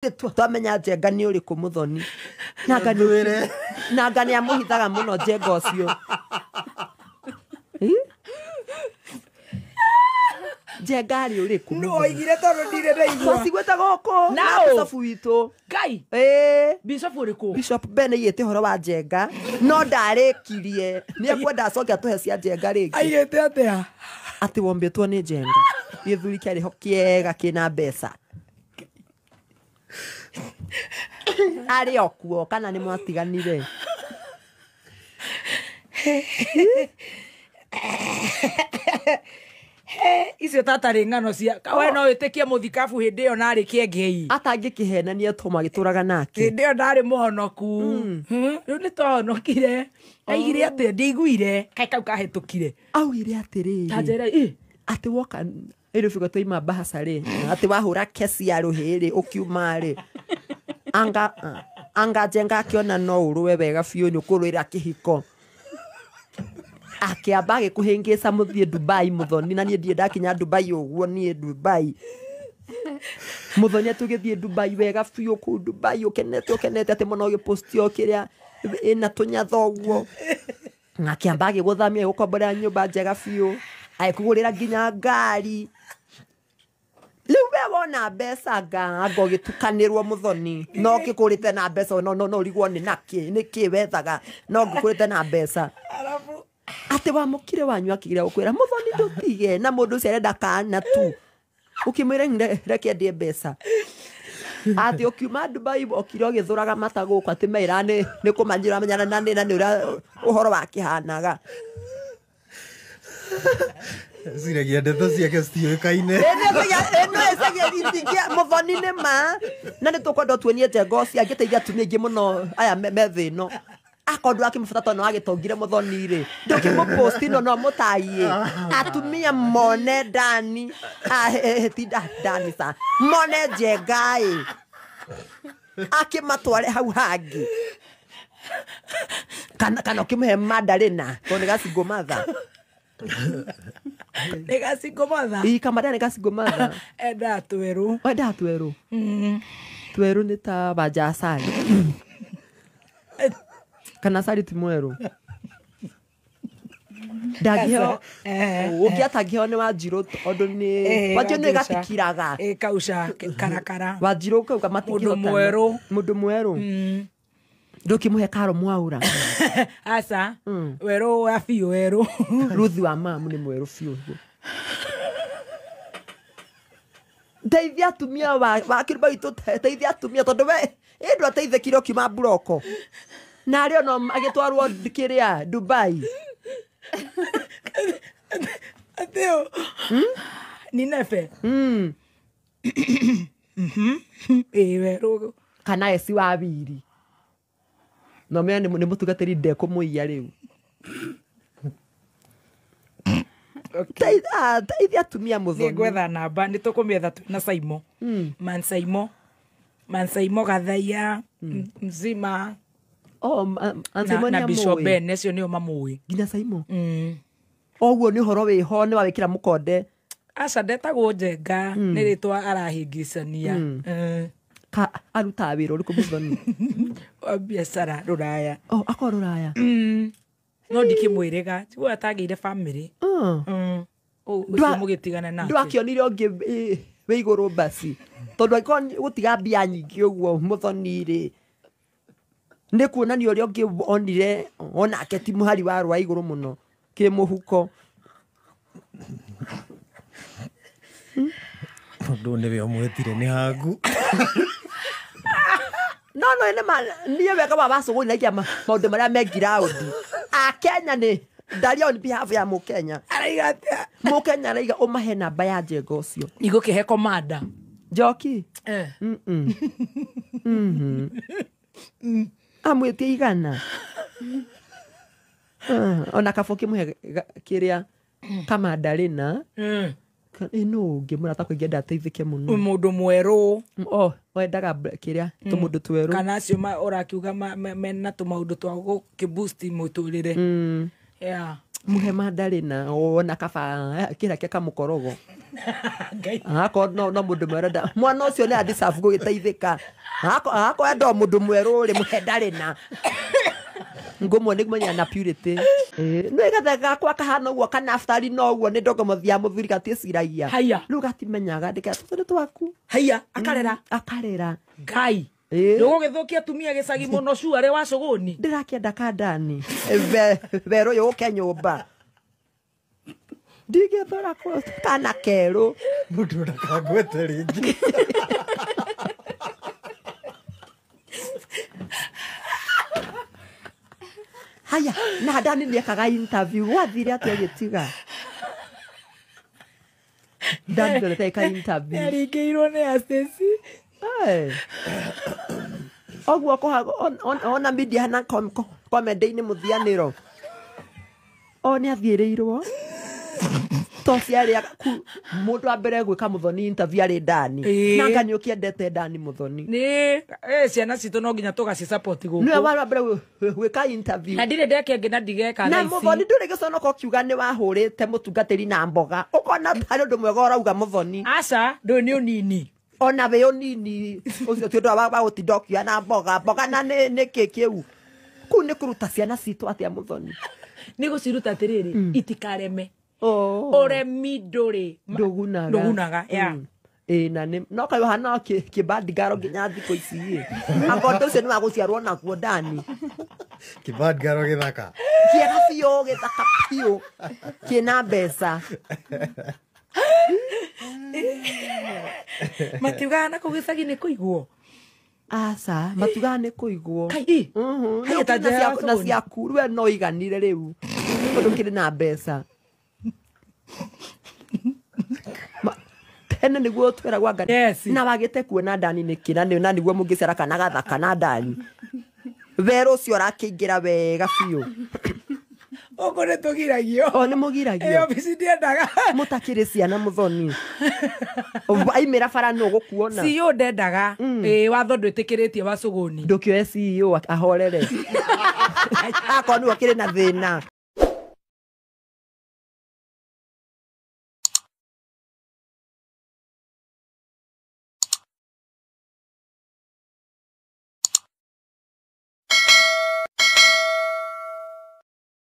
Tũtirĩ twamenya Njenga nĩ ũrĩkũ Mũthoni. Nanga nĩ nanga nĩ amũhithaga mũno Njenga ũcio. Ĩ? Njenga arĩ ũrĩkũ? No oigire tondũ ndirĩ ndaigua. Twaciguĩte gũkũ na Nao. bishop witũ. Ngai. Ĩĩ. Bishop ũrĩkũ? Bishop Ben aigĩte ũhoro wa Njenga no ndarĩkirie. Nĩ ekwenda acoke atũhe cia Njenga rĩngĩ. Aigĩte atĩa? Atĩ wombĩtwo nĩ Njenga. Gĩthuri kĩarĩ ho kĩega kĩna mbeca. Arĩ o kuo kana nĩ mwatiganire? Icio tatarĩ ng'ano cia we no wĩtĩkie mũthikabu hĩndĩ ĩyo narĩ kĩengei. Atangĩkĩhenania to magĩtũraga nake. Hĩndĩ ĩyo ndarĩ mũhonoku. Rĩu nĩ twahonokire. Aigire atĩa? Ndiaiguire. Kaĩ kau kahĩtũkire. Augire atĩrĩrĩ. Ta njĩra ĩ. Atĩ woka ĩrĩ bigo twaima bahaca rĩ, atĩ wahũra kesi ya rũhĩ rĩ, ũkiuma rĩ, anga anga Njenga akĩona no ũrũe wega biũ nĩ ũkũrũĩra kĩhiko. Akĩamba agĩkũhĩngĩca mũthiĩ Dubai Mũthoni, na niĩ ndirĩ ndakinya Dubai ũguo, niĩ Dubai. Mũthoni atũgĩthiĩ Dubai wega biũ kũu Dubai ũkenete ũkenete atĩ mũno ũgĩpostio kĩrĩa ĩna tũnyatha ũguo. Na akĩamba agĩgũthamia agĩgũkomborera nyũmba njega biũ, agĩkũgũrĩra nginya ngari. Rĩu we wona mbeca anga ũgĩtukanĩrwo Mũthoni, no ũkĩkũrĩte na mbeca no no no ũrigwo nĩ nakĩ, nĩkĩ wethaga, no ngĩkũrĩte na mbeca. Atĩ wamũkire wanyu akĩgeria gũkwĩra Mũthoni ndũtige, na mũndũ ũcio arenda kana tu. Ũkĩmwĩra reke ndĩe mbeca. Atĩ ũkiuma Dubai okire ũgĩthũraga mata gũkũ atĩ meira nĩ kũmanyĩra menyana na nĩ na nĩ ũrĩa ũhoro wakĩhanaga. Ciragia ndeto ciake citiũĩkaine. Ĩno ĩcagia itigia Mũthoni nĩ ma. Na nĩ tũkwenda ũtuonie Njenga ũcio angĩteithia atumia aingĩ mũno aya me thĩ ĩno. Akorwo ndũrakĩmũbata tondũ nĩwagĩtongire Mũthoni rĩ, ndũkĩmũposti no no mũtaiĩ. Atumia mone Dani, ti Dani sa, mone Njenga ĩ. Akĩmatware hau hangĩ. Kana kana ũkĩmũhe Mandarina tondũ nĩ gacingo mother. Nĩ gacingo mother? Ĩ, Kamandarina nĩ gacingo mother. Endaga twerũ. Endaga twerũ? Twerũ nĩ ta wanja acari. Kana acari ti mwerũ? Ndangĩheo, ũngĩ atangĩheo nĩ Wanjirũ tondũ nĩ Wanjirũ nĩ gatikiraga. Kauca karakara. Wanjirũ kau matingĩhotana. Mũndũ mwerũ. Mũndũ mwerũ. Ndũkĩmũhe Karo Mwaura. Aca. Werũ wa biũ werũ. Ruthi wa mamu nĩ mwerũ biũ. Teithia atumia wa kĩrũma gitũ, teithia atumia tondũ we ĩ ndwateithĩkire ũkiuma mburoko. Na arĩ ona agĩtwarwo kĩrĩa Dubai. Atĩo. Ni nebe. Ĩ werũ. Kana eci wa wiri. No menya nĩ mũtungatĩri ndekũmũiya rĩu. Teithia atumia Mũthoni. Nĩngwetha namba, nĩ tũkũmĩetha twĩ na Saimo. Man Saimo. Man Saimo Gathaiya, Mzima. Oh, Saimo Na nĩ Bishop amũĩ. Ben, acio nĩo mamũĩ. Nginya Saimo? Oguo nĩ ũhoro wĩho nĩ wawĩkĩra mũkonde. Aca ndetagwo Njenga, nĩ rĩtwa arahĩngĩcania. Ka arutaga wĩra ũrĩkũ Mũthoni? Wa biacara rũraya. Oh, akorwo rũraya. No ndikĩmwĩrĩga, tiguo atagĩire family. Ũcio mũgĩtigana nake. Ndwakĩonire ũngĩ wĩ igũrũ basi. Tondũ angĩkorwo gũtiga mbia nyingĩ ũguo Mũthoni rĩ, nĩ kuonania ũrĩa ũngĩ onire onake ti mũhari wa rwa igũrũ mũno kĩmũhuko. Ũndũ nĩwe ũmwĩtire nĩ hangu. No no nĩ ma niĩ wega wa wacũgũri na ikia maũndũ marĩa me ngiraũndi. Akenya nĩ ndaria on behalf ya Mũkenya. Araiga atĩa? Mũkenya araiga ũmahe namba ya Njenga ũcio. Igũkĩhe komanda. Njoki? Amwĩtie igana. Ona kaba ũkĩmũhe kĩrĩa Kamandarina. Ĩ nũ ũngĩ mũrata akwa ingĩenda ateithĩke mũno? Mũndũ mwerũ. Oh, wendaga kĩrĩa tũmũndũ twerũ. Kana acio ũrakiuga mena tũmaũndũ twa gũkĩboost mũtũrĩre. Yeah. Mũhe Mandarina ona kaba kĩrĩa kĩa kamũkorogo. Ngai. Akorwo no mũndũ mwerũ mwana ũcio nĩ adisabu gũgĩteithĩka. Akorwo enda o mũndũ mwerũ rĩ, mũhe ndarĩ na ngũmwe nĩ kũmenya na purity. Nĩ gatheka gakwa kahana ũguo kana aftari no ũguo nĩ ndongomothi ya mũthuri gatiĩciragia. Haiya. Rĩu gatimenyaga ndĩka tũtũ nĩ twaku. Haiya, akarera. Akarera. Ngai. Ĩĩ. Ndũgũgĩthũkia atumia gĩcagi mũno cuarĩ wa cũgũni. Ndĩrakĩenda kandani werũ ũyũ ũke nyũmba. Ndingĩthora kana kerũ. Mũndũ ndakangwete rĩngĩ. Haya, na Dani nĩekaga interview gwathire atĩa agĩtiga? Dani ndonete eka interview. Nĩaringĩirwo nĩ Stacy. Ĩĩ. Ũguo ona media na comedy-inĩ mũthianĩro. O nĩathiĩrĩirwo. To ciarĩ mũndũ wa mbere gwĩka Mũthoni interview arĩ Dani. Ĩĩ. Na anga nĩũkĩendete Dani Mũthoni. Nĩ ciana citũ no nginya tũgaci-support Nĩwe gũkũ. warĩ wa mbere gwĩka interview. Na ndirĩ ndeka ĩngĩ na ndigeka Na thaa ici. Mũthoni ndũrĩ gĩconoko ũkiuga nĩ wahũrĩte mũtungatĩri na mboga. Ũkona tarĩ ũndũ mwega ũrauga Mũthoni. Aca, ndũyũ nĩ ũnini. Ona wĩ ũnini ũcio ti ũndũ wa gũtinda ũkiuga na mboga. Mboga na nĩ kĩ kĩu? Kũu nĩ kũruta ciana citũ atĩa Mũthoni? Nĩ gũciruta atĩrĩrĩ, itikareme. Ũremi ndũrĩ. Ndũgunaga. Ndũgunaga, yeah. Ĩĩ, na nĩ no kaĩ ũhana kĩbandigaro nginya thikũ ici ĩ. Anga ũndũ ũcio nĩ wa gũciarwo naguo Dani. Kĩbandigaro gĩthaka. Kĩega biũ, gĩthaka biũ. Kĩna mbeca. Matiugaga na kũu gĩcagi nĩ kũigwo. Aca, matiugaga nĩ kũigwo. Kai, ĩ. Haya, ta njĩra ya Na cũgũni. ciaku rĩu we no iganire rĩu. Tondũ kĩrĩ na mbeca. Tene nĩguo tweragwo anga Yes. na wagĩte kuona Dani nĩkĩ na na nĩguo mũngĩciara kana gathaka na Dani. Werũ ũcio ũrakĩingĩra wega biũ. Ũguo nĩ tũgiragio. O nĩ mũgiragio. Ĩyo obici ndiendaga. Mũtakĩrĩ ciana Mũthoni. Aimĩra bara nũ ũgũkuona. CEO ndendaga. Ĩĩ, watho ndwĩtĩkĩrĩtie wa cũgũni. Ndũkĩoe CEO ahorere. Akorwo nĩwe ũkĩrĩ na thĩna.